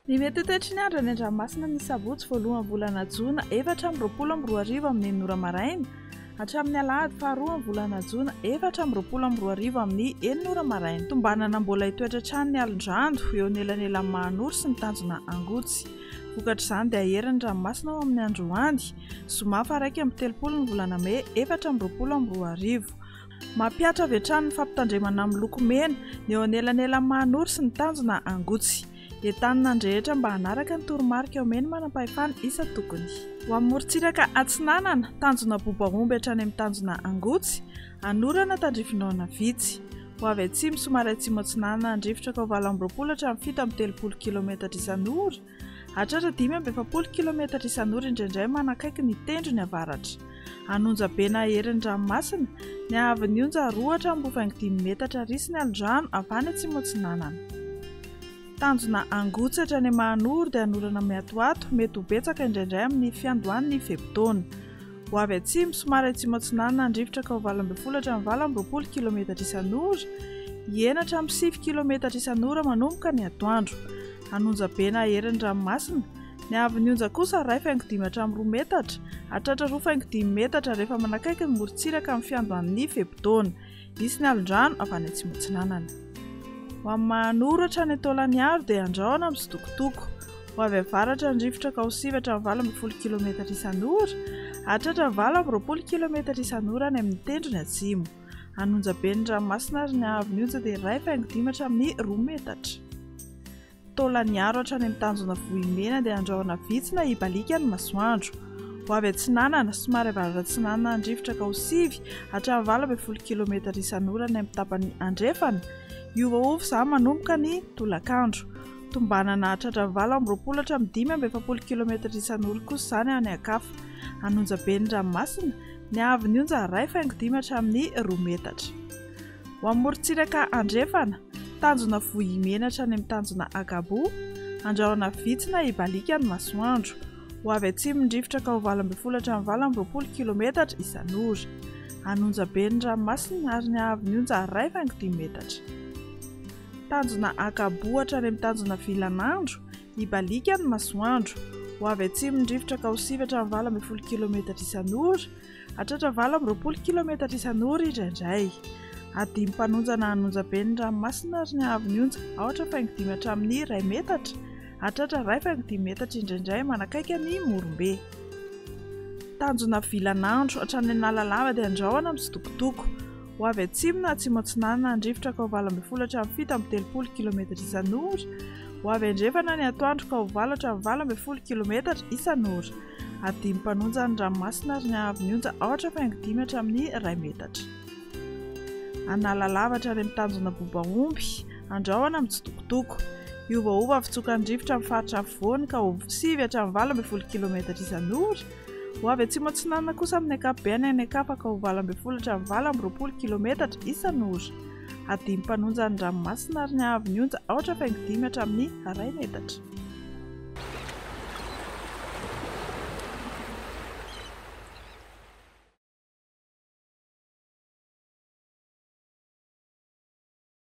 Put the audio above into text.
Ny mety ho toetry ny andro any an-dranomasina ny sabotsy voalohan'ny volana jona 2024 amin'ny 6 ora maraina hatramin'ny alahady faharoan'ny volana jona 2024 amin'ny 6 ora maraina. Tombanana mbola hitoetra hatrany ny alon-drano eo anelanelan'i Mahanoro sy ny tanjona Angotsy. Vokatr'izany dia hahery ny ranomasina ao amin'ny androany, zoma faha 31 ny volana mey 2024. Mampihatra avy hatrany ny fampitandremana miloko mena ny eo anelanelan'i Mahanoro sy ny tanjona Angotsy. Entanina ny rehetra mba hanaraka ny toromarika omen'ny manampahefana isan-tokony. Ho amin'ny morontsiraka atsinanana, tanjona Bobaomby hatrany amin'ny tanjona Angotsy, anorana tandrifindraona vitsy. Ho avy atsimo somary atsimo atsinanana ny rivotra ka ho 28 hatramin'ny 37 kilometatra isan'ora, hatratra 45 kilometatra isan'ora indraindray manakaiky ny tendrony avaratra. An'onja be na herin'ny ranomasina, ny haavon'ny onja 2 hatramin'ny 2.5 metatra risy ny alondrano avy any atsimo atsinanana. Tanjona Angotsy hatrany Mahanoro dia anorana miatoato, mety ho betsaka indraindray amin'ny fiandohan'ny fe-potoana. Ho avy atsimo, somary atsimo atsinanana ny rivotra ka ho 18 hatramin'ny 28 kilometatra isan'ora, hihena hatramin'ny 9 kilometatra isan'ora manomboka ny atoandro. An'onja be na herin'ny ranomasina, ny haavon'ny onja kosa 1.5 hatramin'ny 2 metatra, hatratra 2.5 metatra rehefa manakaiky ny morontsiraka amin'ny fiandohan'ny fe-potoana. Hisy ny alon-drano avy any atsimo atsinanana. Ho amin'ny Mahanoro hatrany Taolagnaro dia andrahona misitokotoko. Ho avy avaratra ny rivotra ka ho sivy hatramin'ny 18 kilometatra isan'ora, hahatratra 28 kilometatra isan'ora any amin'ny tendrony atsimo. An'onja be ny ranomasina ary ny haavon'ny onja dia 1.5 hatramin'ny 2 metatra. Taolagnaro hatrany amin'ny tanjona Vohimena dia andrahona vitsy na hibaliaka ny masoandro. Ho avy atsinanana, somary avaratra atsinanana ny rivotra ka ho sivy hatramin'ny 18 kilometatra isan'ora any amin'ny tapany andrefana. Hiovaova izany manomboka ny tolakandro. Tombanana hahatratra 28 hatramin'ny 45 kilometatra isan'ora kosa izany any an-kafa. Hanonja be ny ranomasina, ny haavon'ny onja 1.5 hatramin'ny 2 metatra. Ho amin'ny morontsiraka andrefana, tanjona Vohimena hatrany amin'ny tanjona Agabo, andrahona vitsy na hibaliaka ny masoandro. Ho avy atsimo ny rivotra ka ho 18 hatramin'ny 28 kilometatra isan'ora. Hanonja be ny ranomasina ary ny haavon'ny onja 1.5 metatra. Tanjona Agabo hatrany amin'ny tanjona Vilanandro, hibaliaka ny masoandro. Ho avy atsimo ny rivotra ka ho 9 hatramin'ny 18 kilometatra isan'ora. Hatratra 28 kilometatra isan'ora indraindray. Adimy mpanonja na hanonja be ny ranomasina ary ny haavon'ny onja aotra faingo dimy hatramin'ny iray metatra, hatratra iray faingo dimy metatra indraindray manakaiky an'i Morombe. Tanjona vilan'andro hatrany Analalava dia andrahona mitsitokotoko. Ho avy atsimo na atsimo atsinanana ny rivotra ka ho 18 hatramin'ny 37 kilometatra isan'ora. Ho avy andrefana ny atoandro ka ho 8 hatramin'ny 18 kilometatra isan'ora. Adimy mpanonja ny ranomasina ary ny haavon'ny onja aotra faingo dimy hatramin'ny iray metatra. Analalava hatrany amin'ny tanjona Bobaomby, Andrahona mitsitokotoko. Hiovaova ny fitsokan'ny rivotra amin'ny faritra afovoany ka ho sivy hatramin'ny 18 kilometatra isan'ora. Ho avy atsimo atsinanana kosa amin'ny ankapobeny any an-kafa ka ho 18 hatramin'ny 28 kilometatra isan'ora. Adimy mpanonja ny ranomasina ary ny haavon'ny onja aotra faingo dimy hatramin'ny iray metatra.